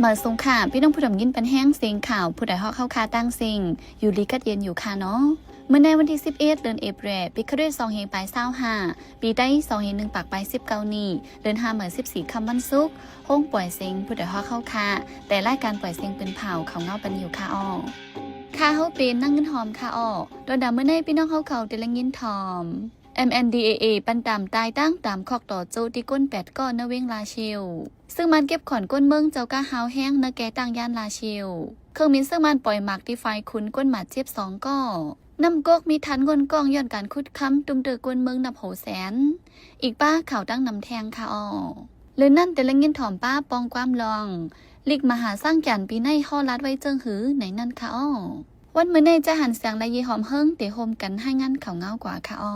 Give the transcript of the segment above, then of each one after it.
ເອີ ສົງຄາມ ພີ່ນ້ອງຜູ້ດຳຍິນປັນແຮງເສຍງຂ່າວ ຜູ້ໃດຮອກເຮົາຄ່າຕ່າງເສັງ ຢູ່ດີກັດເຢັນຢູ່ຄ່າເນາະ. ມື້ໃນວັນທີສິບເອັດ ເດືອນເອເປຣ ປີຄະລິດສອງພັນປາຍຊາວຫ້າ ປີໄທສອງພັນໜຶ່ງປາຍສິບເກົ້ານີ້ ເດືອນຫ້າມື້ສິບສີ່ຄ່ຳວັນສຸກ ໂຮງປ່ອຍເສັງ ຜູ້ໃດຮອກເຮົາຄ່າ ແຕ່ລາຍການປ່ອຍເສັງເປັນເຜົ່າເຂົ້າເງົາປັນຢູ່ຄ່າເນາະ. ຂ້າເຮົາເປັນນາງເງິນຫອມຄ່າເນາະ. ດອນດາມື້ໃນ ພີ່ນ້ອງເຮົາເຂົາໄດ້ລະຍິນຖອມ ເອັມເອັນດີເອເອ ປັນຕາມຕາຍຕັ້ງຕາມຄອກຕໍ່ໂຈະ ຕີກົ້ນແປດກໍໃນເວງລາຊຽວ. ເຊິ່ງມັນເກັບຂອນກົ້ນເມືອງເຈົ້າກາຮາວແຮງໃນແກ່ຕັ້ງຢ້ານລາຊຽວ. ເຄື່ອງບິນເຊິ່ງມັນປ່ອຍໝາກທີ່ຝາຍຂຸນກົ້ນບາດເຈັບສອງກໍ. ນ້ຳກົກມີທັນງົນກ້ອງຍ້ອນການຂຸດຄຳ ຕຸ້ມເຕີກ້ນເມືອງນັບໂຫແສນ. ອີກປ້າຂ່າວຕັ້ງນຳແທງຄ່າເນາະ. ເລື່ອງນັ້ນແຕ່ລະຍິນຖອມປ້າປ່ອງຄວາມລອງ ລິກມະຫາຊ້າງຈັນປີໃນຮໍລາດໄວ້ເຈີງຫືໃນນັ້ນຄ່າເນາະ. ວັນມື້ໃນຈະຫັນແສງ ແລະ ເຢຫອມເຮີງ ເຕໂຮມກັນໃຫ້ງານເຂົ້າເງົາກວ່າຄ່າເນາະ.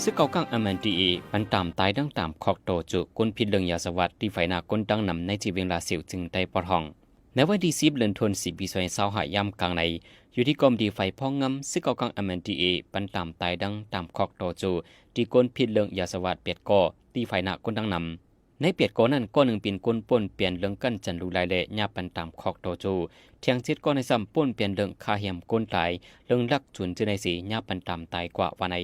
ຊຶກເກົ່າກ້າງ ເອັມເອັນດີເອ ປັນຕາມຕາຍດັ່ງຕາມຄອກຕໍ່ໂຈະ ກົ້ນຜິດເລື່ອງຢາສະຫວັດ ຕີໄຟໜ້າກົ້ນຕັ້ງນຳໃນເຂດເວງລາຊຽວ ເຊິ່ງໄດ້ປອດຫ້ອງ. ໃນວັນທີສິບ ເດືອນທັນວາ ປີສອງພັນຊາວຫ້າ ຍາມກາງໃນ ຢູ່ທີ່ກອງບັນຊາການຝ່າຍພອງງາມ ຊຶກເກົ່າກ້າງ ເອັມເອັນດີເອ ປັນຕາມຕາຍດັ່ງຕາມຄອກຕໍ່ໂຈະ ຕີກົ້ນຜິດເລື່ອງຢາສະຫວັດແປດກໍ ຕີໄຟໜ້າກົ້ນຕັ້ງນຳ. ໃນແປດກໍນັ້ນ ກໍໜຶ່ງເປັນກົ້ນປ້ນປ່ຽນເລື່ອງກັນຈັນລູລາຍ ແລະ ຫຍາບປັນຕາມຄອກຕໍ່ໂຈະ, ແທງເຈັດກໍໃນຊ້ຳປ້ນປ່ຽນເລື່ອງຂ້າແຮມກົ້ນຕາຍ, ເລື່ອງລັກໂຈນຈື່ໃນເສ ຫຍາບປັນຕາມຕາຍກວ່າວ່າໃນ.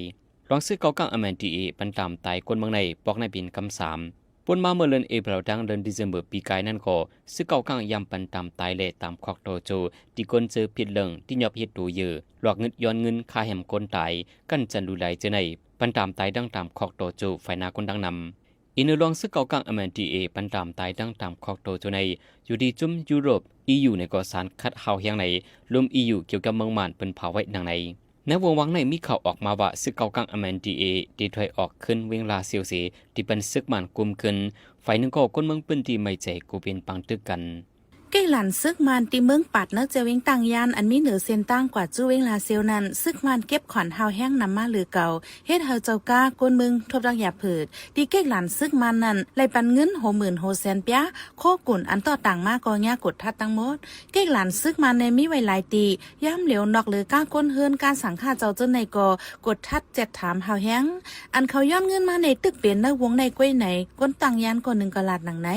ລອງຊຶກເກົ່າກ້າງ ເອັມເອັນດີເອ ປັນຕາມຕາຍກົ້ນເມືອງໃນ ປອກໃນເປັນກຳສາມ. ປົນມາເມື່ອເດືອນເອເປຣ ແລະ ເດືອນດີເຊັມເບີປີກາຍນັ້ນກໍ ຊຶກເກົ່າກ້າງຢ້ຳປັນຕາມຕາຍ ແລະ ຕາມຄອກຕໍ່ໂຈະ ຕີກົ້ນເຈີຜິດເລື່ອງ ຕີຫຍອບເຮັດໂຕເຢີ ຫຼອກງຶດຍ້ອນເງິນ ຂ້າແຮມກົ້ນຕາຍ ກັນຈັນລູລາຍເຈີໃນ ປັນຕາມຕາຍດັ່ງຕາມຄອກຕໍ່ໂຈະ ໄຟໜ້າກົ້ນດັ່ງນຳ. ອີກໜຶ່ງລອງຊຶກເກົ່າກ້າງ ເອັມເອັນດີເອ ປັນຕາມຕາຍດັ່ງຕາມຄອກຕໍ່ໂຈະໃນ ຢູ່ທີ່ຈຸ່ມຢູໂຣບ ອີຢູ ໃນກໍສານຂັດຮ້າວແຮງໃນ ລົມອີຢູ ກ່ຽວກັບເມືອງມານ ເພິ່ນພາວໄວ້ດັ່ງໃນ. ໃນວົງວາງໃນມີຂ່າວອອກມາວ່າ ຊຶກເກົ່າກ້າງ ເອັມເອັນດີເອ ໄດ້ຖອຍອອກຄືນເວງລາຊຽວເສ ທີ່ປັນຊຶກມານກຸມຄືນ, ຝ່າຍໜຶ່ງກໍ ຄົນເມືອງພື້ນທີ່ໄມ່ໃຈ ກໍເປັນປາງຕຶກກັນ. ເກັກຫຼານຊຶກມານທີ່ເມືອງປາດ ໃນແຈວເວງຕາງຢ້ານ ອັນມີເໜືອເສັ້ນທາງກວ່າຈຸເວງລາຊຽວນັ້ນ ຊຶກມານເກັບຂອນຮ້າວແຮງນຳມາເຫຼືອເກົ່າ, ເຮັດໃຫ້ເຈົ້າກ້າ ຄົນເມືອງ ທົບທັງຢາເຜິດ. ທີ່ເກັກຫຼານຊຶກມານນັ້ນ ໄລ່ປັນເງິນໂຫໝື່ນໂຫແສນປຽ ໂຄກຸນອັນຕໍ່ຕາງມາກໍຍາກກົດທັດທັງໝົດ. ເກັກຫຼານຊຶກມານໃນມີໄວ້ຫຼາຍຕີ, ຍາມຫຼຽວນອກເຫຼືອກ້າຄົນເຮືອນ ກ້າສັງຂາເຈົ້າເຈົ້າໃນກໍກົດທັດແຈັດຖາມຮາວແຮງ. ອັນເຂົາຍ້ອນເງິນມາໃນຕຶກເປັນໃນວົງໃນກ້ວຍໃນ ຄົນຕາງຢ້ານກໍໜຶ່ງກໍລາດໜັງໃນ.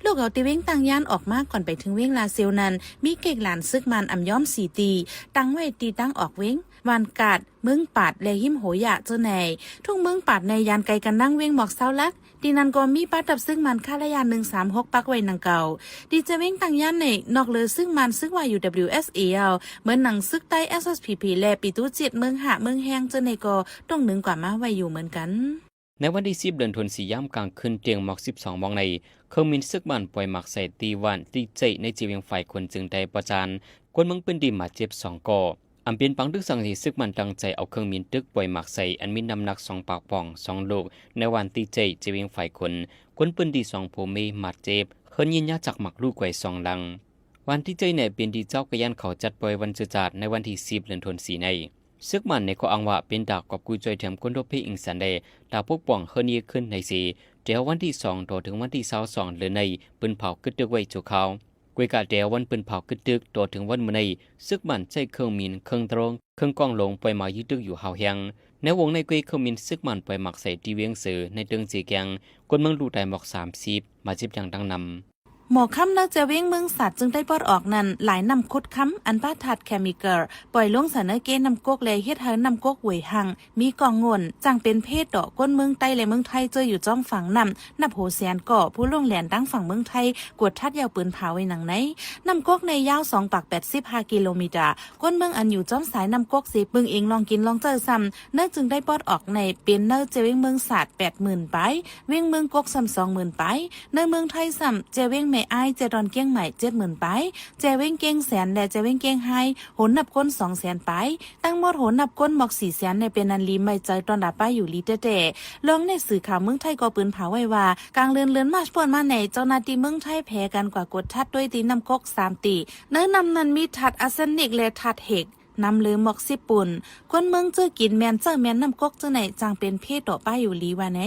ລູກເອົາທີ່ເວງຕາງຢ້ານອອກມາກ່ອນໄປເຖິງເວງລາຊຽວນັ້ນ ມີເກັກຫຼານຊຶກມານອຳຍອມສີ່ຕີ, ຕັ້ງໄວ້ທີ່ທາງອອກເວງ ວານກາດ, ເມືອງປາດ ແລະ ຮິມໂຫຢາເຈົ້າໃນ. ທຸງເມືອງປາດໃນຢ້ານໄກກັນນາງເວງໝອກຊາວຫຼັກ. ທີ່ນັ້ນກໍມີປະທັບຊຶກມານຄາລະຍາໜຶ່ງສາມຫົກປັກໄວ້ດັ່ງເກົ່າ. ທີ່ຈະເວງຕາງຢ້ານໃນ ນອກເຫຼືອຊຶກມານຊຶກວ່າ ຢູດັບເບິນຢູເອັສເອ ເໝືອນໜັງຊຶກໃຕ້ ເອສເອສພີພີ ແລະ ປີຕູເຈັດເມືອງຫ້າເມືອງແຮງເຈົ້າໃນກໍຕົງໜຶ່ງກວ່າມາໄວ້ຢູ່ເໝືອນກັນ. ໃນວັນທີສິບ ເດືອນທັນວາ ຍາມກາງຄືນຕຽງໝອກສິບສອງໂມງໃນ ເຄື່ອງບິນຊຶກມານປ່ອຍໝາກໃສ່ທີ່ວານຕິເຈັຍ ໃນເຈວຽງຝາຍຄົນ ເຊິ່ງໄດ້ປະຈານ ຄົນເມືອງພື້ນທີ່ບາດເຈັບສອງກໍ. ອຳເປັນປາງຕຶກສັງທີ່ຊຶກມັນຕັ້ງໃຈເອົາເຄື່ອງບິນຕຶກປ່ອຍໝາກໃສ່ ອັນມີນ້ຳໜັກສອງປາກປ່ອງສອງລູກ ໃນວານຕິເຈັຍ ເຈວຽງຝາຍຄົນ, ຄົນພື້ນທີ່ສອງຜົວເມຍບາດເຈັບ, ເຮືອນຍິງຍາຈັກໝາກລູກໄວ້ສອງຫຼັງ. ວານຕິເຈັຍແນເປັນທີ່ເຈົ້າກະຢ້ານເຂົາຈັດປ່ອຍວັນສຸດຈາດໃນວັນທີສິບ ເດືອນທັນວາ ໃນ. ຊຶກມັນໃນຂໍ້ອ້າງວ່າເປັນຕາກອບກູ້ຊ່ວຍແຖມຄົນທົ່ວເພອິງສັນແດ່ ຕາປົກປ້ອງເຮືອນຍິງຄືນໃນເສ ແຕ່ວັນທີສອງຕໍ່ເຖິງວັນທີຊາວສອງເດືອນໃນ ເພິ່ນເຜົາກຶດຕຶກໄວ້ຊົ່ວຄາວ. ກວຍກາແຕ່ວັນເພິ່ນເຜົາກຶດຕຶກ ຕໍ່ເຖິງວັນມື້ໃນ ຊຶກມັນໃຊ້ເຄື່ອງບິນ, ເຄື່ອງໂດຣນ, ເຄື່ອງກ້ອງໂລງ ປ່ອຍໝາກຍິງຕຶກຢູ່ຮາວແຮງ. ໃນວົງໃນເກວຍເຄື່ອງບິນຊຶກມັນປ່ອຍໝາກໃສ່ທີ່ວຽງເຊີ ໃນເຕີງເຊແກງ, ຄົນເມືອງລູກຕາຍໝອກສາມສິບ, ບາດເຈັບຢ່າງດັງນຳ. ໝໍຄຳໃນແຈວເວງເມືອງສາດ ເຊິ່ງໄດ້ປອດອອກນັ້ນ ລາຍນ້ຳຂຸດຄຳ ອັນປາທາດເຄມີເກີລ ປ່ອຍລົງໃສ່ໃນເກນ້ຳກົກ ແລະ ເຮັດໃຫ້ນ້ຳກົກຫວຍຮັງ ມີກ້ອງງົນ ຈັ່ງເປັນເພດຕໍ່ຄົນເມືອງໃຕ້ ແລະ ເມືອງໄທ ເຈີຢູ່ຈອມຝັ່ງນ້ຳ ນັບໂຫແສນກໍ ຜູ້ລົງແລ່ນທາງຝັ່ງເມືອງໄທ ກວດທັດຢ່າງປືນຜາໄວ້ໜັງໃນ. ນ້ຳກົກໃນຍາວສອງປາກແປດສິບຫ້າກິໂລເມດຕາ, ຄົນເມືອງອັນຢູ່ຈອມສາຍນ້ຳກົກເສ ເບິ່ງເອງລອງກິນລອງໃຊ້ຊ້ຳ ໃນຈຶ່ງໄດ້ປອດອອກໃນ ເປັນໃນແຈວເວງເມືອງສາດ ແປດໝື່ນປາຍ, ເວງເມືອງກົກຊ້ຳສອງໝື່ນປາຍ, ໃນເມືອງໄທຊ້ຳ ແຈວເວງແມ່ອາຍ, ແຈວດອນກຽງໃໝ່ ເຈັດໝື່ນປາຍ, ແຈວເວງກຽງແສນ ແລະ ແຈວເວງກຽງຮາຍ ໂຫນນັບຄົນສອງແສນປາຍ. ທັງໝົດໂຫນນັບຄົນໝອກສີ່ແສນ ແລະ ເປັນອັນລີໄວ້ໃຈ ຕ້ອນລາໄປຢູ່ລີແທ້ໆ. ລອງໃນສື່ຂ່າວເມືອງໄທກໍປືນຜາໄວ້ວ່າ ກາງເດືອນ ເດືອນມາດປອນມາໃນ ເຈົ້າໜ້າທີ່ເມືອງໄທແຜ່ກັນກວາດກົດທັດດ້ວຍຕີນ້ຳກົກສາມຕີ. ໃນນ້ຳນັ້ນມີທາດອາເຊນິກ ແລະ ທາດເຮັກ. ນຳເລີໝອກສິບປຸ້ນ. ຄົນເມືອງເຈີກິນແມ່ນເຈົ້າແມ່ນນ້ຳກົກເຈົ້າໃນ ຈັ່ງເປັນເພຕໍ່ປ້າຢູ່ລີວ່າໃນ.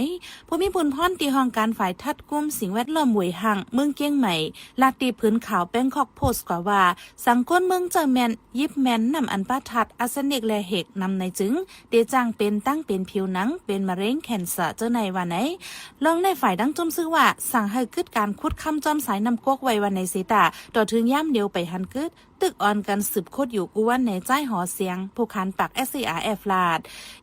ຜູ້ມີບຸນພອນທີ່ຫ້ອງການຝ່າຍທັດກຸມສິ່ງແວດລ້ອມຫວຍຮັງ ເມືອງກຽງໃໝ່ ລາດທີ່ຜືນຂ່າວ Bangkok Post ກວ່າວ່າ ສັງຄົນເມືອງເຈົ້າແມ່ນ ຢິບແມ່ນນ້ຳອັນປະທັດ ອາເຊນິກ ແລະ ເຮັກນຳໃນຈຶ່ງ ເຕຈ້າງເປັນຕັ້ງເປັນຜິວໜັງ ເປັນມະເຮັງ ແຄນເຊີ ເຈົ້າໃນວ່າໃນ. ລອງໃນຝ່າຍດັ່ງຈຸ້ມຊື່ວ່າ ສັ່ງໃຫ້ກຶດການຂຸດຄຳຈອມສາຍນ້ຳກົກໄວ້ວ່າໃນເສຕາ ຕໍ່ເຖິງຍາມດຽວໄປຫັນກຶດ ຕຶກອ່ອນກັນສືບຂຸດຢູ່ກູວັນໃນ ຈາຍຫໍສຽງ ຜູ້ຄານປາກ ເອສ ເອ ອາ ເອຟ ລາດ.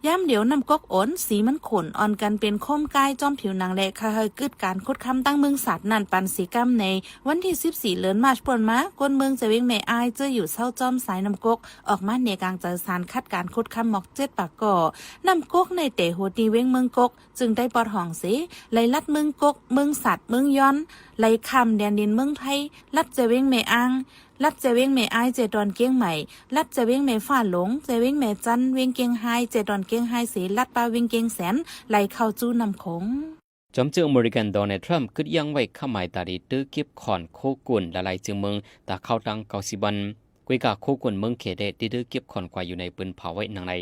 ຍາມດຽວນ້ຳກົກໂອນ ສີມັນຂຸ້ນ ອ່ອນກັນເປັນໂຄມກາຍຈອມຜິວໜັງ ແລະ ຂ້າໃຫ້ກຶດການຂຸດຄຳຕັ້ງເມືອງສາດນັ້ນ ປານສີກຳໃນ ວັນທີສິບສີ່ ເດືອນມາດ ຜ່ານມາ, ຄົນເມືອງຈະເວງແມ່ອາຍ ເຈີຢູ່ເຊົາຈອມສາຍນ້ຳກົກ ອອກມາແນກາງຈາກສານຂັດການຂຸດຄຳໝອກເຈັດປາກກໍ. ນ້ຳກົກໃນແຕ່ຫົວຕີເວງເມືອງກົກ ຈຶ່ງໄດ້ປອດຫ້ອງເສ, ໄຫຼລັດເມືອງກົກ, ເມືອງສັດ, ເມືອງຢອນ, ໄຫຼຂ້າມແດນດິນເມືອງໄທ, ລັດຈະເວງແມ່ອາງ, ລັດຈະເວງແມ່ອາຍ ເຈດອນກຽງໃໝ່, ລັດຈະເວງແມ່ຟ້າຫຼົງ, ຈະເວງແມ່ຈັນ, ເວງກຽງຮາຍ, ເຈດອນກຽງຮາຍເສ, ລັດປ່າເວງກຽງແສນ, ໄຫຼເຂົ້າສູ່ນ້ຳຂົງ. ຈອມເຈີອາເມລິກັນ ໂດນັລ ທຣຳ ຄຶດຢັ້ງໄວ້ຄາດໝາຍຕາທີ່ຖືເກັບຂອນໂຄກຸນຫຼາຍໆເຈີເມືອງ ຕາເຂົ້າຕັ້ງເກົ້າສິບວັນ. ກວຍກາໂຄກຸນເມືອງແຂແດ່ທີ່ຖືເກັບຂອນກວ່າຢູ່ໃນ ເປິ່ນພາວໄວ້ດັ່ງໃດ.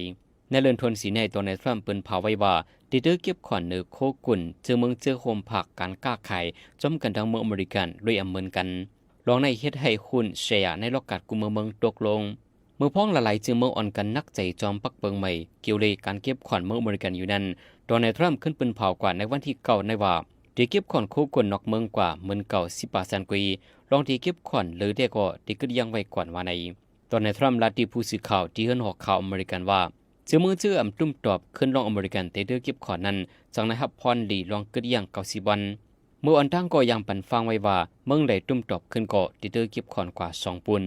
ໃນເດືອນທວນສີ່ນີ້ ໂດນັລ ທຣຳ ເປິ່ນພາວໄວ້ວ່າ ທີ່ຖືເກັບຂອນເນີໂຄກຸນ ເຈີເມືອງເຈີໂຮມພາກການຄ້າຂາຍ ຈອມກັນທັງເມືອງອາເມລິກັນ ດ້ວຍອຳເມີນກັນ. ລອງໃນເຮັດໃຫ້ຮຸ້ນແຊຍາໃນລອກກາດກຸມເມືອງເມືອງຕົກລົງ. ເມືອງພ້ອງຫຼາຍໆເຈີເມືອງອ່ອນກັນໜັກໃຈຈອມປັກເປິງໃໝ່ ກ່ຽວເລີຍການເກັບຂອນເມືອງອາເມລິກັນຢູ່ນັ້ນ ໂດນັລ ທຣຳ ຂຶ້ນເປິ່ນພາວກວ່າໃນວັນທີເກົ້າໃນວ່າ ທີ່ເກັບຂອນໂຄກົນນອກເມືອງກວ່າໝື່ນເກົ້າສິບປາເຊັນກວ່າ ລອງທີ່ເກັບຂອນເລີແດ່ກໍທີ່ຄຶດຢັ້ງໄວ້ກ່ອນວ່າໃນ. ໂດນັລ ທຣຳ ລາດທີ່ຜູ້ສື່ຂ່າວທີ່ເຮືອນຫໍຂ່າວອາເມລິກັນວ່າ ເຈີເມືອງເຈີອຳຕຸ້ມຕອບຂຶ້ນລອງອາເມລິກັນ ທີ່ຖືເກັບຂອນນັ້ນ ຈັ່ງໄດ້ຮັບພອນດີລອງຄຶດຢັ້ງເກົ້າສິບວັນ. ເມື່ອອອນທາງກໍຍັງປັນຟັງໄວ້ວ່າ ເມືອງໃດຕຸ້ມຕອບຂຶ້ນກໍທີ່ຖືເກັບຂອນກວ່າສອງປຸ້ນ.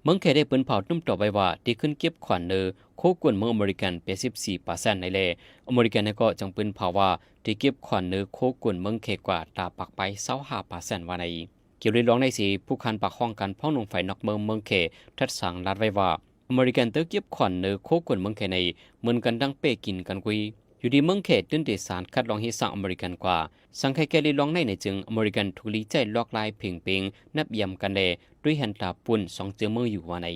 ເມືອງແຂແດ່ເປິ່ນພາວຕຸ້ມຕອບໄວ້ວ່າ ທີ່ຂຶ້ນເກັບຂອນເນີໂຄກົນເມືອງອາເມລິກັນແປດສິບສີ່ປາເຊັນໃນແລ ອາເມລິກັນກໍຈັ່ງເປິ່ນພາວວ່າ ທີ່ເກັບຂອນເນີໂຄກົນເມືອງແຂກວ່າຕາປາກໄປຊາວຫ້າປາເຊັນວ່າໃນ. ກ່ຽວເລື່ອງລອງໃນເສ ຜູ້ຄານປາກຫ້ອງການພ້ອງໜຸ່ມຝ່າຍນອກເມືອງເມືອງແຂ ທັດສັງ ລາດໄວ້ວ່າ ອາເມລິກັນເຕີເກັບຂອນເນີໂຄກົນເມືອງແຂໃນ ເໝືອນກັນດັ່ງເປ້ກິນກັນກຸຍ. ຢູ່ທີ່ເມືອງແຂຕື່ນເດສານຄັດລອງເຮັດສ້າງອາເມລິກັນກວ່າ ສັງໄຄແກ່ລີລອງໃນໃນຈຶ່ງ ອາເມລິກັນທຸກລີໃຈລອກລາຍເພງເປງ ນັບຢາມກັນແລ ດ້ວຍຫັນຕາປຸ້ນສອງເຈີເມືອງຢູ່ວ່າໃນ.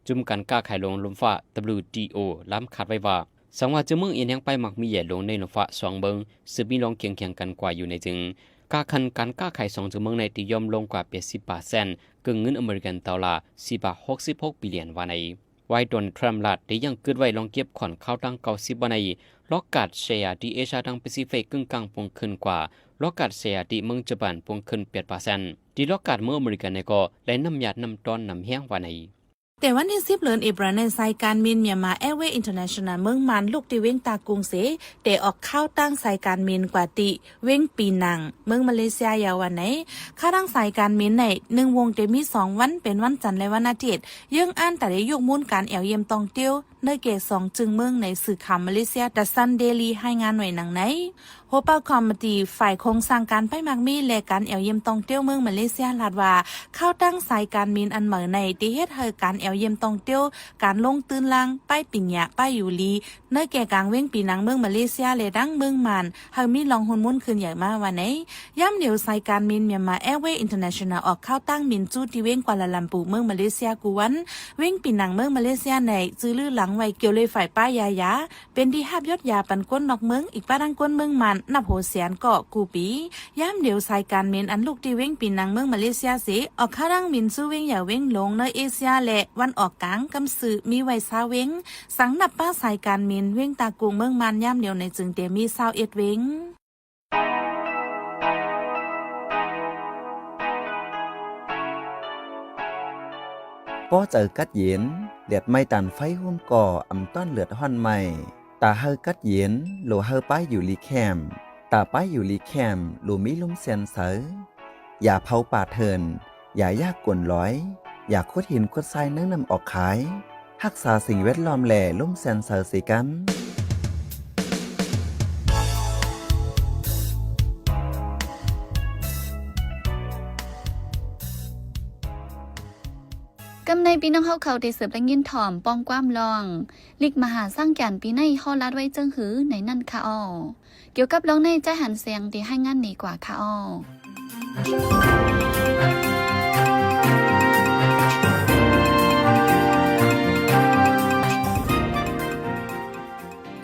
ຈຸມການຄ້າຂາຍໂລງລົມຟ້າ ດັບເບິນຢູ ທີ ໂອ ລາມຄາດໄວ້ວ່າ ສັງວ່າເຈີເມືອງອຽນແຮງໄປມັກມີໃຫຍ່ລົງໃນລົມຟ້າສອງເມືອງ ສືບມີລອງຄຽງຄຽງກັນກວ່າຢູ່ໃນຈຶ່ງ ກາຄັນການຄ້າຂາຍສອງເຈີເມືອງໃນທີ່ຍ່ອມລົງກວ່າແປດສິບປາເຊັນ ເກີນເງິນອາເມລິກັນໂດລາສີ່ຮ້ອຍຫົກສິບຫົກບິລຽນວ່າໃນ. ວາຍໂດນັລ ທຣຳ ລາດທີ່ຍັງຄຶດໄວ້ລອງເກັບຂອນຄາວຕັ້ງເກົ້າສິບວ່າໃນ ລອກກາດແຊຍາທີ່ເອເຊຍທາງປາຊີຟິກກຶ່ງກາງປົງຂຶ້ນກວ່າ ລອກກາດແຊຍາທີ່ເມືອງຈະບານປົງຂຶ້ນແປດປາເຊັນ ທີ່ລອກກາດເມືອງອາເມລິກັນໃນກໍໄດ້ນ້ຳຍາດນ້ຳຕ້ອນນ້ຳແຮງວ່າໃນ. ແຕ່ວັນທີສິບ ເດືອນເອເປຣ ໃນສາຍການບິນ Myanmar Airways International ເມືອງມານ ລຸກທີ່ວຽງຕາກຸງເສ ແຕ່ອອກຄາວຕັ້ງສາຍການບິນກວ່າທີ່ ວຽງປີນັງ ເມືອງມາເລເຊຍ ຢາວວ່າໃນ. ຄາວຕັ້ງສາຍການບິນໃນໜຶ່ງວົງແຕ່ມີສອງວັນ ເປັນວັນຈັນ ແລະ ວັນອາທິດ ເຍືອງອ່ານຕາໄດ້ຍົກມູນການແອວຢ້ຽມທ່ອງທ່ຽວ ເນີແກ່ສອງຈຶງເມືອງໃນສື່ຂ່າວມາເລເຊຍ The Sun Daily ລາຍງານໄວ້ດັ່ງໃນ. ຫົວເປົ່າຄອມມະຕີຝ່າຍໂຄງສ້າງການໄປມັກມີ ແລະ ການແອວຢ້ຽມທ່ອງທ່ຽວເມືອງມາເລເຊຍ ລາດວ່າ ຄາວຕັ້ງສາຍການບິນອັນໃໝ່ໃນ ທີ່ເຮັດໃຫ້ການແອວຢ້ຽມທ່ອງທ່ຽວ ການລົງຕື້ນລ່າງ ປ້າຍປິນຍາ ປ້າຍຢູ່ລີ ເນີແກ່ກາງວຽງປີນັງເມືອງມາເລເຊຍ ແລະ ດັ່ງເມືອງມານ ໃຫ້ມີລອງຮຸນມູນຂຶ້ນໃຫຍ່ມາວ່າໃນ. ຍາມດຽວສາຍການບິນ Myanmar Airways International ອອກຄາວຕັ້ງບິນຈູທີ່ວຽງກວາລາລຳປູເມືອງມາເລເຊຍກູວັນ. ວຽງປີນັງເມືອງມາເລເຊຍໃນ ຈື່ລືຫຼັງໄວ້ກ່ຽວເລີຍຝ້າຍປ້າຍຢາຢາ ເປັນທີ່ຮັບຢອດຢາປັນຄົນນອກເມືອງ ອີກປະທັງຄົນເມືອງມານ ນັບຫົວແສນກໍກູປີ. ຍາມດຽວສາຍການບິນອັນລຸກທີ່ວຽງປີນັງເມືອງມາເລເຊຍເສ ອອກຄາວຕັ້ງບິນສູ່ວຽງໃຫຍ່ວຽງຫຼວງເນີເອເຊຍ ແລະ ວັນອອກກາງ ກຳຊື່ມີໄວ້ຊາວວຽງ. ສັງນັບປະສາຍການບິນວຽງຕາກຸງເມືອງມານຍາມດຽວໃນຈຶ່ງແຕ່ມີຊາວເອັດວຽງ. ປໍໃຈກັດເຢັນ ແດດໄໝ້ຕານໄຟໂຮມກໍອຳຕ້ອນເດືອດຮ້ອນໄໝ້ ຕາເຮົາກັດເຢັນ ໂລເຮົາປ້າຍຢູ່ລີແຄມ ຕາປ້າຍຢູ່ລີແຄມ ໂລມີລົມແຊນເຊົາ ຢາເຜົາປ່າເຖື່ອນ ຢາຢາກກົນລອຍ ຢາຂຸດຫີນຂຸດຊາຍໃນນ້ຳອອກຂາຍ ຮັກສາສິ່ງແວດລ້ອມ ແລະ ລົມແຊນເຊົາເສກັນ. ກຳໃນພີ່ນ້ອງເຮົາເຂົາໄດ້ເສີບໄດ້ຍິນຖ່ອມ ປ້ອງຄວາມລອງ ລິກມະຫາຊ້າງຈານປີໃນ ເຮົາລາດໄວ້ເຊິ່ງຫື ໃນນັ້ນຄະອໍ. ກ່ຽວກັບລອງໃນ ຈາຍຫັນແສງ ທີ່ຮາຍງານນີ້ກວ່າຄະອໍ.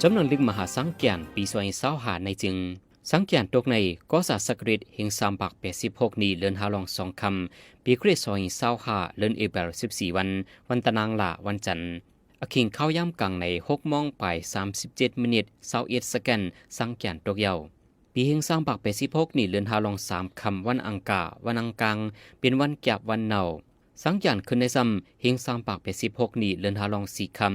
ຕຳນານລຶກມະຫາສັງກຽນ ປີສອງພັນຊາວຫ້າ ໃນຈຶ່ງ ສັງກຽນຕົກໃນ ກໍສາສັກກະຣິດ ເຮັງສາມພັກແປດສິບຫົກ ນີ້ ເດືອນຫ້າລອງສອງຄ່ຳ ປີຄຣິສ ສອງພັນຊາວຫ້າ ເດືອນເອເປລ ສິບສີ່ວັນ ວັນຕະນາງຫຼ້າ ວັນຈັນ. ອາຄິງຄາວຍາມກາງໃນ ຫົກໂມງປາຍສາມສິບເຈັດມິນິດ ຊາວເອັດສະແກນ ສັງກຽນຕົກເຍົາ. ປີເຮັງສາມພັກແປດສິບຫົກ ນີ້ ເດືອນຫ້າລອງສາມຄ່ຳ ວັນອັງກາ ວັນອັງກາງ ເປັນວັນກຽບວັນເນົາ. ສັງກຽນຂຶ້ນໃນຊ້ຳ ເຮັງສາມພັກແປດສິບຫົກ ນີ້ ເດືອນຫ້າລອງສີ່ຄ່ຳ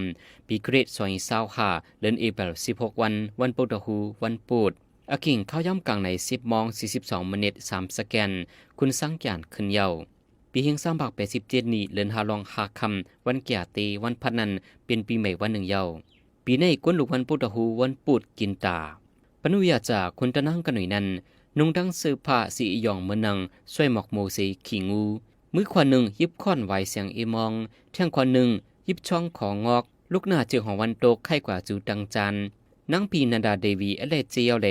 ປີຄຣິສ ສອງພັນຊາວຫ້າ ເດືອນເອເປລ ສິບຫົກວັນ ວັນພຸດທະຮູ້ ວັນພຸດ. ອາຄິງຄາວຍາມກາງໃນ ສິບໂມງສີ່ສິບສອງມິນິດ ສາມສະແກນ ຂຶ້ນສັງກຽນຂຶ້ນເຍົາ. ປີເຮັງສາມພັກແປດສິບເຈັດ ນີ້ ເດືອນຫ້າລອງຫ້າຄ່ຳ ວັນກຽເຕ ວັນພັດນັ້ນ ເປັນປີໃໝ່ວັນໜຶ່ງເຍົາ. ປີໃນກົນລູກວັນພຸດທະຮູ້ ວັນພຸດ ກິນຕາ. ປະນຸຍາຈາ ຄຸນຕານາງກະໜຸຍນັ້ນ ນຸ່ງທັງເສື້ອຜ້າສີອີ່ຢອງເໝືອນໜັງ ຊ່ວຍໝອກໂມເສຂີ້ງູ. ມືຂວາໜຶ່ງຢິບຄ້ອນຫວາຍສຽງເອມອງ, ແທງຂວາໜຶ່ງຢິບຊ່ອງຂອງງອກ, ລຸກໜ້າເຈີຫອງວັນຕົກ ໄຂ້ກວ່າຈູຕັງຈານ. ນາງຜີນາດາເດວີ ອາແລເຈຍວແລ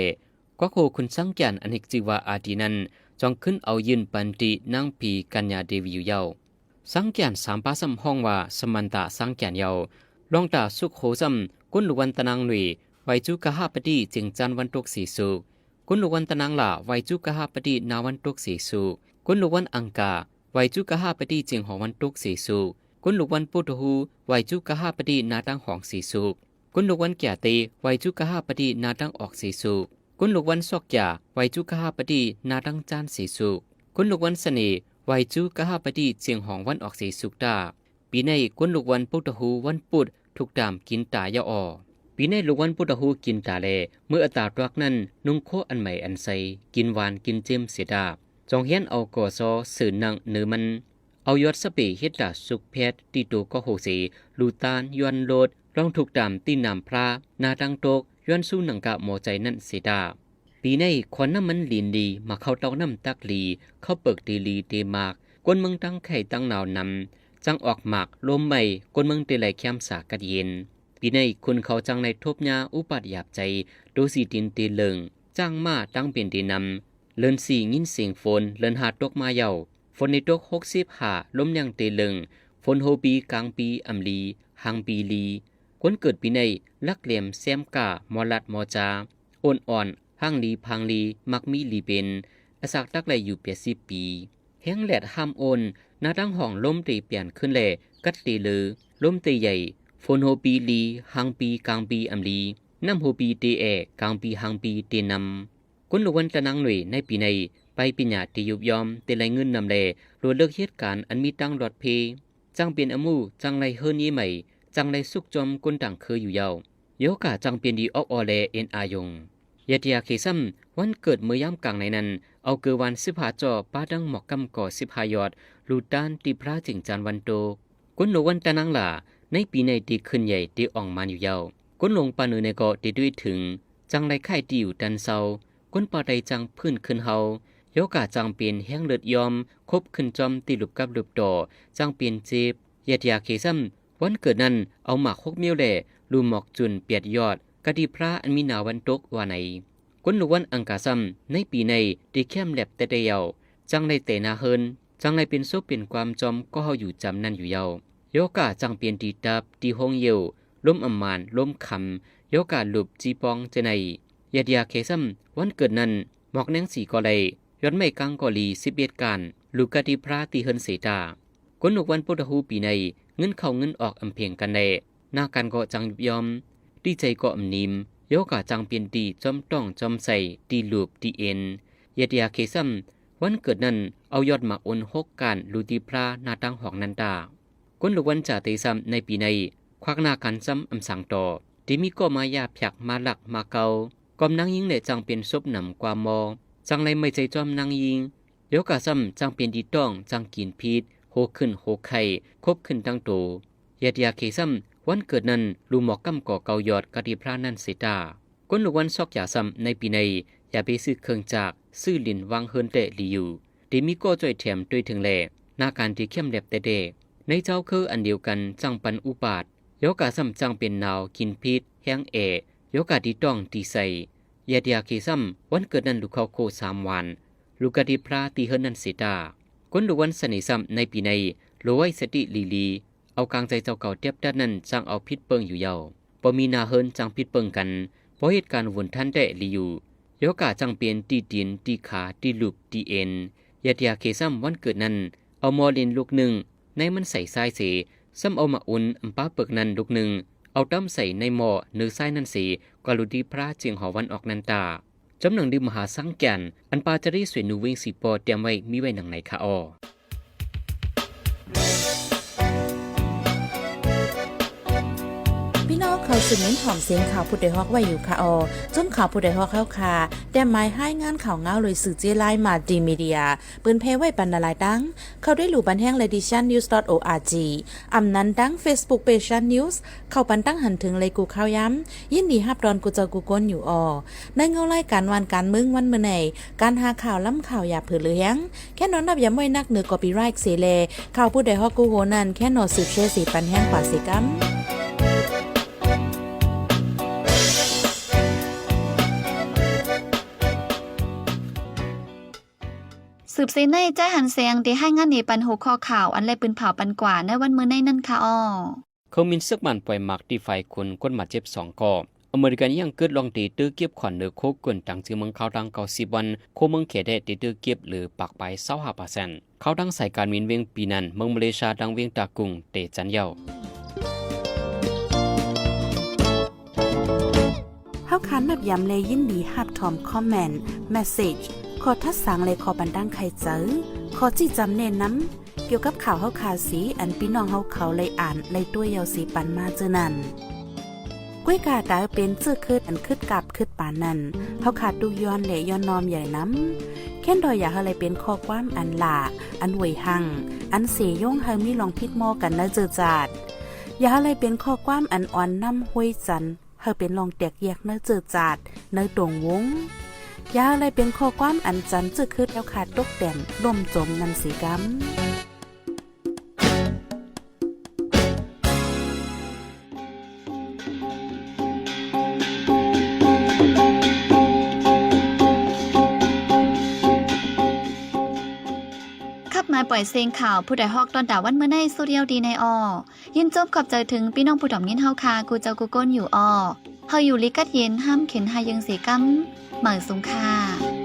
ກວັກໂຮຄຸນສັງກຽນ ອັນເຮັກຊື່ວ່າອາດີນັ້ນ ຈອງຂຶ້ນເອົາຢືນປັນຕິນາງຜີກັນຍາເດວີຢູ່ເຍົາ. ສັງກຽນສາມປາຊ້ຳຮ້ອງວ່າ ສະມັນຕາສັງກຽນເຍົາ. ລອງຕາສຸກໂຮຊ້ຳ ກົນລູກວັນຕານາງໜຸຍ ໄວຈູກະຫາປະຕິ ເຈັງຈັນວັນຕົກສີສຸກ. ກົນລູກວັນຕານາງຫຼ້າ ໄວຈູກະຫາປະຕິ ນາວັນຕົກສີສຸກ. ກົນລູກວັນອັງກາ ໄວຈູກະຫາປະຕິ ເຈັງຫອງວັນຕົກສີສຸກ. ກົນລູກວັນພຸດທະຮູ້ ໄວຈູກະຫາປະຕິ ນາຕັ້ງຫອງສີສຸກ. ກົນລູກວັນກຽເຕ ໄວຈູກະຫາປະຕິ ນາຕັ້ງອອກສີສຸກ. ກົນລູກວັນຊອກກຽ ໄວຈູກະຫາປະຕິ ນາຕັ້ງຈານສີສຸກ. ກົນລູກວັນສະເໜ ໄວຈູກະຫາປະຕິ ເຈັງຫອງວັນອອກສີສຸກຕາ. ປີໃນກົນລູກວັນພຸດທະຮູ້ ວັນພຸດ ທຸກຕາມກິນຕາເຍົາອໍ. ປີໃນລູກວັນພຸດທະຮູ້ກິນຕາແລ ມື້ອາຕາດວັກນັ້ນ ນຸ່ງໂຄອັນໃໝ່ອັນໃສ ກິນຫວານກິນເຈັມເສຍດາ. ຈອງຮຽນເອົາກໍຊໍເສີນນັ່ງເນີມັນ. ເອົາຢອດສະເປເຮັດຕາສຸກແພດ ຕີໂຕກໍໂຮເສ ລູຕານ ຢວນໂລດ ລອງທຸກຕາມຕີນນາມພຣາ ໜ້າຕັ້ງຕົກ ຢວນຊູໜັງກະໝໍໃຈນັ້ນເສດາ. ປີໃນ ຂອນນ້ຳມັນລີນດີ ໝາກເຂົ້າເຕົ້ານ້ຳຕັກລີ ເຂົ້າເປິກເຕລີເຕໝາກ ຄົນເມືອງຕັ້ງໄຂ້ຕັ້ງໜາວນຳ ຈັ່ງອອກໝາກລົມໃໝ່ ຄົນເມືອງເຕໄລແຄມສາກັດເຢັນ. ປີໃນ ຄົນເຂົາຈັ່ງໄດ້ທົບຍາອຸປາດຢາບໃຈ ໂຕສີຕິນເຕເລິງ ຈ້າງມ້າຕັ້ງເປັນເຕນຳ. ເດືອນສີ່ຍິນສຽງຝົນ ເດືອນຫ້າຕົກມາເຍົາ. ຝົນໄດ້ຕົກຫົກສິບຫ້າ ລົມແຮງເຕເລິງ ຝົນໂຮປີກາງປີອຳລີ ຫາງປີລີ. ຄົນເກີດປີໃນ ລັກແຫຼມ ແຊມກ້າ ມໍລັດມໍຈາ ໂອນອ່ອນ ຮ່າງລີພາງລີ ມັກມີລີເປັນ ອາສາກຕັກໄດ້ຢູ່ແປດສິບປີ. ແຮງແດດຫ້າມໂອນ ໜ້າຕັ້ງຫ້ອງລົມເຕປ່ຽນຂຶ້ນແລ ກັດເຕເລີ ລົມເຕໃຫຍ່ ຝົນໂຮປີລີ ຫາງປີກາງປີອຳລີ ນ້ຳໂຮປີເຕແອ ກາງປີຫາງປີເຕນຳ. ກົນລູກວັນຕານາງໜຸຍໃນປີໃນ ໄປປີນຍາເຕຍຸບຍອມ ເຕໄລເງິນນຳແລ ໂລດເລີກເຫດການອັນມີຕັ້ງຫຼອດເພ ຈັ່ງເປັນອະໝູ່ ຈັ່ງໄດ້ເຮີນເຍໃໝ່ ຈັ່ງໄດ້ສຸກຈອມກົນຕ່າງເຄີຢູ່ເຍົາ. ໂຍກາຈັ່ງເປັນດີອອກອໍແລເອັນອາຍົງ. ຍາດຢາເຄຊ້ຳ ວັນເກີດເມື່ອຍາມກາງໃນນັ້ນ ເອົາເກີຫວານສິບຫ້າຈໍ້ ປາດັງໝອກກຳກໍສິບຫ້າຢອດ ລູຕານຕິພຣາເຈັງຈັນວັນໂຕກ. ກົນໂນວັນຕານາງຫຼ້າ ໃນປີໃນເຕຂຶ້ນໃຫຍ່ເຕອອງມານຢູ່ເຍົາ. ກົນຫຼົງປາເໜີໃນກໍເຕດ້ວຍເຖິງ ຈັ່ງໄດ້ຄ້າຍທີ່ຢູ່ຕັນເຊົາ. ກົນປາໄຕຈັ່ງຟື້ນຂຶ້ນເຮົາ ໂຍກາຈັ່ງເປັນແຮງເລີດຍອມ ຄົບຂຶ້ນຈອມຕິຫຼຸບກັບຫຼຸບຕໍ່ ຈັ່ງເປັນເຈັບ. ຍາດຢາເຄຊ້ຳ ວັນເກີດນັ້ນ ເອົາໝາກຫົກມ້ຽວແລ ລູໝອກຈຸນແປດຢອດ ກະຕິພຣາອັນມີໜາວັນຕົກວ່າໃນ. ກົນລູກວັນອັງກາຊ້ຳ ໃນປີໃນເຕແຄມແລັບແຕ່ແຕ່ເຍົາ ຈັ່ງໄດ້ແຕ່ໜ້າເຮີນ ຈັ່ງໄດ້ເປັນສົບເປັນຄວາມຈອມກໍເຮົາຢູ່ຈຳນັ້ນຢູ່ເຍົາ. ໂຍກາຈັ່ງເປັນຕີຕັບ ຕີຫົງເຢວ ລົມອຳມານ ລົມຄຳ ໂຍກາຫຼຸບຈີປອງເຈໄນ. ຍາດຢາເຄຊ້ຳ ວັນເກີດນັ້ນ ໝອກແນງສີກໍໄດ້ ຍອດໄມ້ກາງກໍລີສິບເອັດກ້ານ ລູກກະຕິພຣາຕີເຮືອນເສຕາ. ກົນລູກວັນພຸດທະຮູ້ປີໃນ ເງິນເຂົ້າເງິນອອກອຳເພງກັນແລ ໜ້າການກໍຈັ່ງຍຸບຍອມ ຕີໃຈກໍອຳນິມ ໂຍກາຈັ່ງເປັນຕີຈອມຕ້ອງຈອມໃສ່ ຕີລູບ ຕີເອັນ. ຍາດຢາເຄຊ້ຳ ວັນເກີດນັ້ນ ເອົາຍອດໝາກອົນຫົກກ້ານ ລູຕີພຣາໜ້າຕ່າງຫ້ອງນັນຕາ. ກົນລູກວັນຈາເຕຊ້ຳ ໃນປີໃນ ຄວັກໜ້າການຊ້ຳອຳສັງຕໍ່ ທີ່ມີກໍມາຢາພຽກມາລັກມາເກົາ ກອມນາງຍິງແລຈັ່ງເປັນສົບນຳກວ່າມໍ ຈັ່ງໄດ້ໄໝ້ໃຈຈອມນາງຍິງ. ໂຍກາຊ້ຳ ຈັ່ງເປັນຕີຕ້ອງ ຈັ່ງກິນພິດ ໂຮຂຶ້ນໂຮໄຂ້ ຄົບຂຶ້ນທັງໂຕ. ຍາດຢາເຄຊ້ຳ ວັນເກີດນັ້ນ ລູໝອກກຳກໍເກົາຢອດກະຕິພຣານັ້ນເສຕາ. ກົນລູກວັນຊອກຢາຊ້ຳ ໃນປີໃນ ຢ່າໄປຊື້ເຄື່ອງຈັກ ຊື້ລິນວາງເຮືອນແຕ່ລີຢູ່ ທີ່ມີກໍຊ່ວຍແຖມໂດຍເຖິງແລ ໜ້າການທີ່ເຂັ້ມແລັບແຕ່ແດ່. ໃນເຈົ້າຄືອັນດຽວກັນຈັ່ງປັນອຸບາດ ໂຍກາຊ້ຳຈັ່ງເປັນໜາວ ກິນພິດ ແຮງແອ ໂຍກາຕີຕ້ອງຕີໃສ່. ຍາດຢາເຄຊ້ຳ ວັນເກີດນັ້ນ ລູກເຂົ້າໂຄສາມຫວານ ລູກກະຕິພຣາຕີເຮືອນນັ້ນເສຕາ. ກົນລູກວັນສະເໜຊ້ຳ ໃນປີໃນ ໂລໄວ້ສະຕິລີລີ ເອົາກາງໃຈເຈົ້າເກົ່າຕຽບຕັດນັ້ນ ຈັ່ງເອົາຜິດເປິງຢູ່ເຍົາ. ບໍ່ມີໜ້າເຮືອນຈັ່ງຜິດເບິ່ງກັນ, ບໍ່ເຮັດການວຸນທັນແຕ່ລີຢູ່, ໂຍກາຈັ່ງປ່ຽນຕີຕີນ, ຕີຂາ, ຕີຫຼຸບ, ຕີເອັນ. ຢ່າເຕີຍເຄຊ້ຳວັນເກີດນັ້ນ, ເອົາໝໍລິນລູກໜຶ່ງ, ໃນມັນໃສ່ຊາຍເສ, ຊ້ຳເອົາໝາກອຸ່ນອຳປາເປິກນັ້ນລູກໜຶ່ງ, ເອົາຕຳໃສ່ໃນໝໍ້ເນີຊາຍນັ້ນເສ, ກວ່າລຸດີພຣາຈຽງຫໍວັນອອກນັນຕາ. ຈຳໜັງດື່ມມະຫາສັງກຽນ ອັນປາຈາຣີສວຍນູເວັງສີປໍຕຽມໄວ້ ມີໄວ້ດັ່ງໃນຄະອໍ. ພີ່ນ້ອງເຂົ້າສູ່ເມັນຫອມສຽງຂ່າວຜູ້ດອຍຮອກໄວ້ຢູ່ຄະອໍ. ຈຸ້ມຂ່າວຜູ້ດອຍຮອກເຮົາຄະ ແຕ້ມໝາຍຮາຍງານຂ່າວງາວໂດຍສື່ເຈ້ລາຍ Multimedia ເປີນແຜ່ໄວ້ປັນຫຼາຍໆຕັ້ງ. ເຂົ້າດ້ວຍຫຼູບັນແຮງ Ladies Shan News dot org ອຳນັ້ນຕັ້ງ Facebook Page Shan News ເຂົ້າປັນຕັ້ງຫັນເຖິງໄລກູ່ຂ່າວຍາມ. ຍິນດີຮັບຕ້ອນກູ່ເຈົ້າກູ່ຄົນຢູ່ອໍ. ໃນເງົາລາຍການບ້ານການເມືອງວັນມື້ໃນ, ການຫາຂ່າວລ້ຳຂ່າວຢ່າເຜີເຫຼືອແຮງ. ແຄ່ນອນນັບຢາມໄວ້ນັກເໜືອ copyright ເສແລ, ຂ່າວຜູ້ດອຍຮອກກູ່ໂຮນັ້ນ ແຄ່ນອນສືບແຊເສປັນແຮງກວ່າເສກຳ. ສືບເສໃນ ຈາຍຫັນແສງ ໄດ້ຮາຍງານເອປັນຫົວຂໍ້ຂ່າວ ອັນໄດ້ປືນເຜົາປັນກວ່າໃນວັນມື້ໃນນັ້ນຄະອໍ. ເຄື່ອງບິນເຊືອກໝານປ່ອຍໝາກຕີໄຟຄົນ, ຄົນບາດເຈັບສອງກໍ. ອາເມລິກັນຍັງເກີດລອງຕີຕື້ກຽບຂວັນເໜືອໂຄກກົນ ຕັ້ງຊື່ເມືອງຂ່າວຕັ້ງເກົ້າສິບວັນ, ໂຄເມືອງແຂແດດຕີຕື້ກຽບຫຼືປາກປາຍຊາວຫ້າເປີເຊັນ. ຂ່າວຕັ້ງສາຍການບິນວຽງປີນັ້ນ, ເມືອງມາເລຊຽຕັ້ງວຽງຕາກຸງເຕຈັນເຍົາ. ເຮົາຄານນັບຢາມ ແລະ ຍິນດີຮັບຖອມຄອມເມັນ, ເມສເສຈ, ຂໍ້ທັດສາງ ແລະ ຂໍ້ບັນດາງໄຂໃຈ, ຂໍ້ຊີ້ຈຳແນະນຳ ກ່ຽວກັບຂ່າວເຮົາຄາເສ ອັນພີ່ນ້ອງເຮົາເຂົາໄດ້ອ່ານໄດ້ຕົວະເຍົາເສປັນມາເຈີນັ້ນ. ກ້ວຍກາຕາເປັນເຈີເຄີດອັນຄຶດກາບຄຶດປານນັ້ນ, ເຮົາຄາຕຸກຍ້ອນ ແລະ ຍ້ອນນ້ອມໃຫຍ່ນຳ. ແຄ້ນດອຍຢາກໃຫ້ໄດ້ເປັນຂໍ້ຄວາມອັນຫຼ້າ, ອັນຫວຍຮັ່ງ, ອັນເສຍົງໃຫ້ມີລອງຜິດມໍກັນໃນເຈີຈາດ. ຢາກໃຫ້ໄດ້ເປັນຂໍ້ຄວາມອັນອ່ອນນ້ຳຫ້ວຍຈັນ ໃຫ້ເປັນລອງແຕກແຍກໃນເຈີຈາດ, ໃນຕົງວົງ. ຢ່າໃຫ້ໄດ້ເປັນຂໍ້ຄວາມອັນຈັນເຈີເຄີດແລ້ວຄາຕົກແຕ່ນລົ້ມຈົມນຳເສກຳ. ຂັບມາປ່ອຍເສງຂ່າວ ຜູ້ດອຍຮອກຕອນຕາວັນມື້ໃນ ສຸດຍາວດີໃນອໍ. ຍິນຊົມຂອບໃຈເຖິງພີ່ນ້ອງຜູ້ດອມຍິນເຮົາຄາ ກູ່ເຈົ້າກູ່ຄົນຢູ່ອໍ. ເຮົາຢູ່ລີກັດເຢັນ ຫ້າມເຂັນຫາເຢິງເສກຳ. ໝາຍສູງຄ່າ.